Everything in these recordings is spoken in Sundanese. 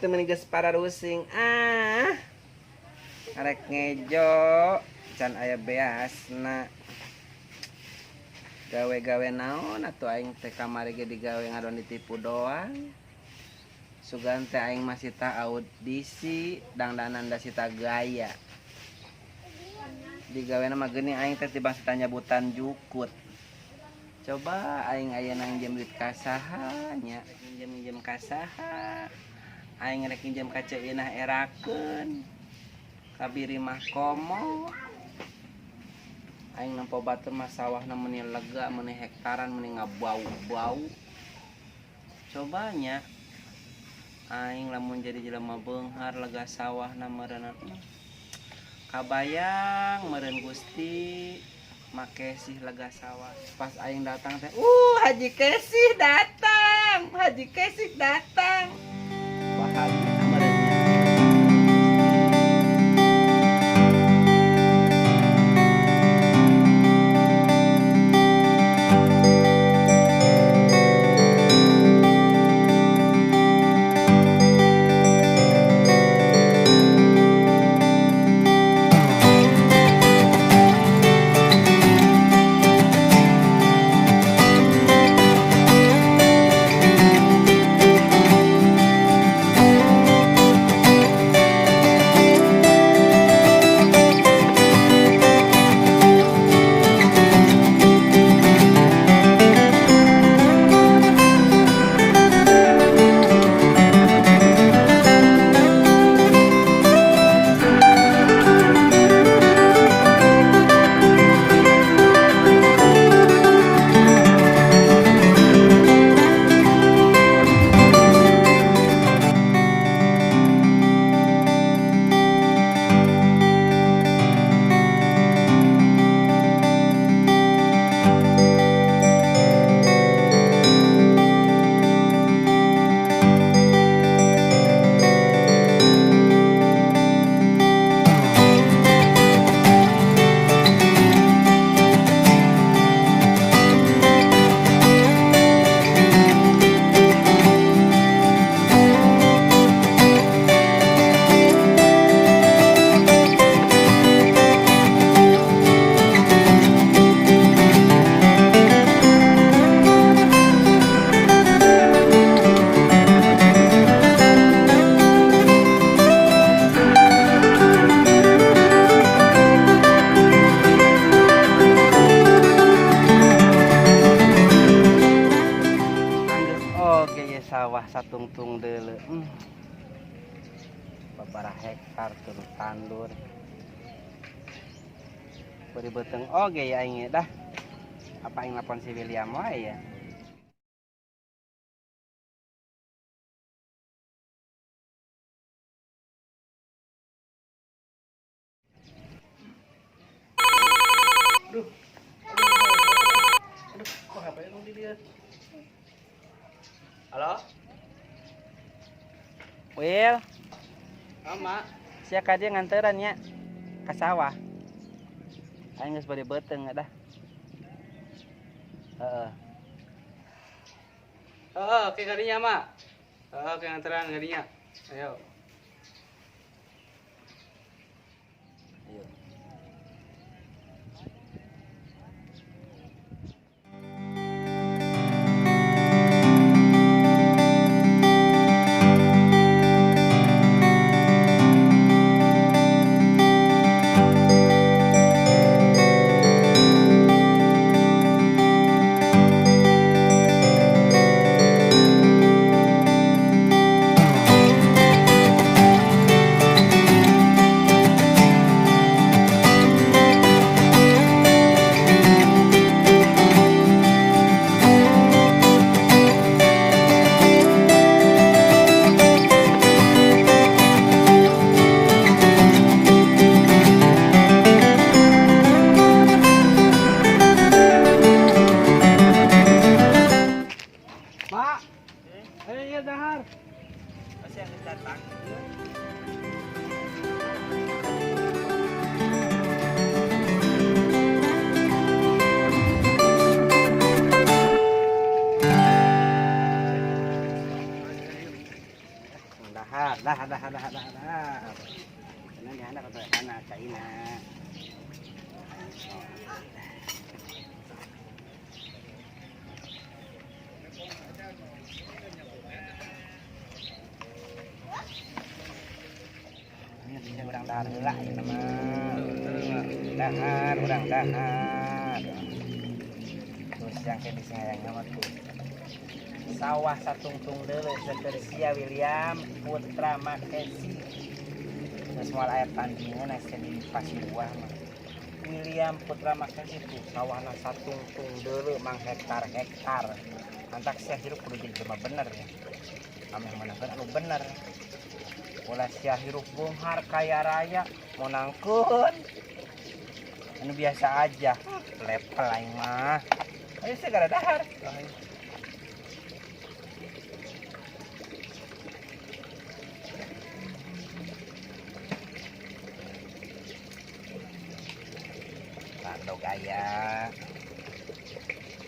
teh meuni geus pararusing. Ah. Arek ngejo can aya beasna. Gawe-gawe naon atuh aing teh kamari ge digawe ngadon ditipu doang. Sugan teh aing masih ta audisi dangdanan da sita gaya. Digawena mah geuning aing teh tibang sita nyabutan jukut. Coba aing aya nang duit ka saha nya, minjem-minjem ka saha. Aing rek minjem ka Ceu Inah erakeun. Kabiri mah komo. Aing nempo batur mah sawahna meuni lega, meuni hektaran, meuni ngabau-bau. Cobanya aing lamun jadi jelema beunghar lega sawahna meureunna. Kabayang meureun Gusti make sih lega sawah. Pas aing datang teh, Haji Kesih datang, Haji Kesih datang. Bahagia meureunnya. Oke ya sawah satungtung deuleu. Babaraha hektar turun tandur. Beri beteng oge ya aing dah. Apa aing lapon si William wae ya. Aduh. Aduh, kok HP lu di dia? Halo? Will, Sama. sia ka dieu nganteran nya ka sawah. Aing geus bade beuteung dah. Heeh. Heeh, oke kadinya, Mak. Heeh, oke nganteran kadinya. Ayo. Ayo. Dahar dahar dahar dahar. Cenah dihandap atuh kana caina. Ini urang dahar heula ieu mah. Dahar urang dahar. Terus yang ke bisa hayang mah tuh. Sawah satungtung deuleu seueur sia William Putra Makesi. Terus moal aya tandingan asa di Pasibuah mah. William Putra Makesi tuh sawahna satungtung deuleu mang hektar-hektar. Antak sia hirup kudu jadi jelema bener ya. Ameh meunangkeun anu bener. Ulah sia hirup beunghar kaya raya meunangkeun anu biasa aja. Level aing mah. Ayo segera dahar. Bandog aya.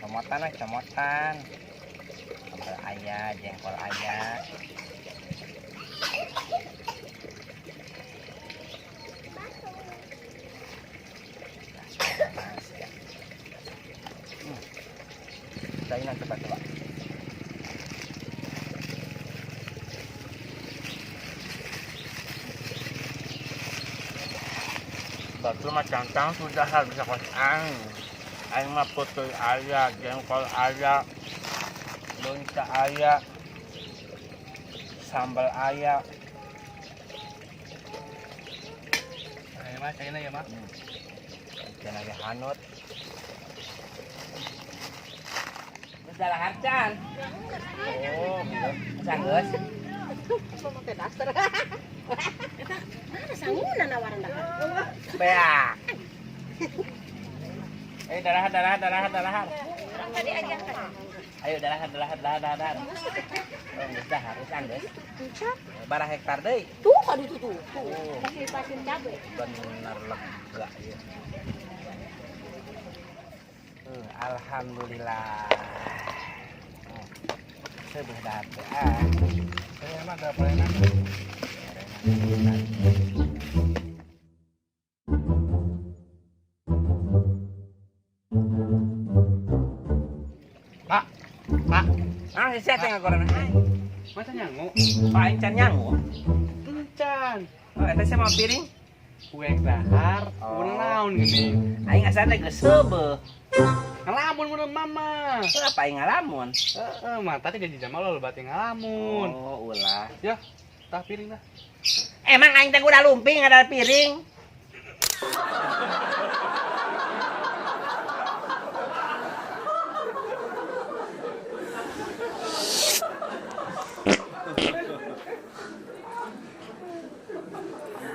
Comotan ah, comotan. Sambal aya, jengkol aya. Cainan coba-coba. Batu mah cangcang sudah hal bisa kos aing. Aing mah putih aya, jengkol aya, leunca aya, sambal aya. Ayo mah caina ya mah. Jangan lagi hanut. Geus dalahar can. Oh, geus. Pakai daster. Eta mana sanguna nawaran dahar. Beak. Ayo darahar darahar darahar darahar. Orang tadi aja kan. Ayo darahar darahar darahar darahar. Oh, geus dahar, geus anggeus. Barang hektar deui. Tuh aduh tuh tuh. Oh. Pasir pasir cabe. Bener lega ya. Alhamdulillah. Sebuah dahar teh ah. Saya mah gak boleh enak. Pak, Pak, Ah, si sia teh ngagoreng. masa nyangu? Pak aing can nyangu. Encan. Oh, eta sia mau piring? Kue dahar, Oh. oh. Naon gini. Aing asana geus seubeuh. Ngelamun mun mama. Apa aing ngalamun? Heeh, mah tadi jadi jam lo berarti ngelamun. Oh, ulah. Ya, tah piring dah. Emang aing teh kuda lumping ada piring.